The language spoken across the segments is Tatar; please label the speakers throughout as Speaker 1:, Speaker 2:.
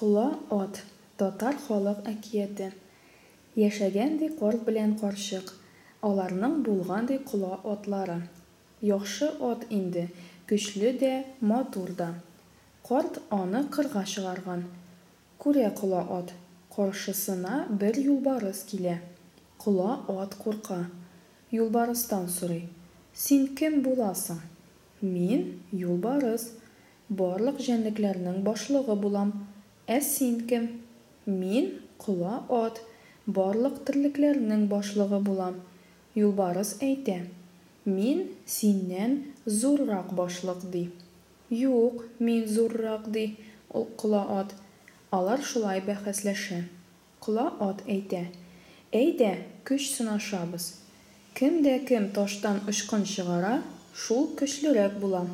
Speaker 1: Кола ат, татар халык әкияте. Яшәгән, ди, карт белән карчык. Аларның булган, ди, кола атлары. Яхшы ат инде, көчле дә, матур да. Карт аны кырга чыгарган. Күрә кола ат, каршысына бер юлбарыс килә. Кола ат курка. Юлбарыстан сорый: "Син кем буласың?" "Мин – юлбарыс. Барлык җәнлекләрнең башлыгы булам. Ә син кем?" "Мин – кола ат. Барлык терлекләрнең башлыгы булам". Юлбарыс әйтә: "Мин синнән зуррак башлык", – ди. "Юк, мин зуррак", – ди кола ат. Алар шулай бәхәсләшә. Кола ат әйтә: "Әйдә, көч сынашабыз. Кем дә кем таштан очкын чыгара, шул көчлерәк була".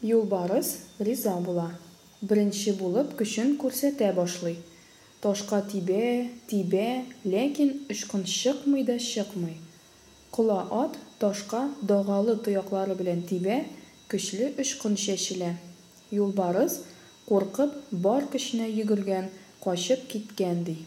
Speaker 1: Юлбарыс риза була. Беренче булып көчен күрсәтә башлый. Ташка тибә, тибә, ләкин очкын чыкмый да чыкмый. Кола ат ташка дагалы тояклары белән тибә, көчле очкын чәчелә. Юлбарыс, куркып, бар көченә йөгергән, качып киткән, ди.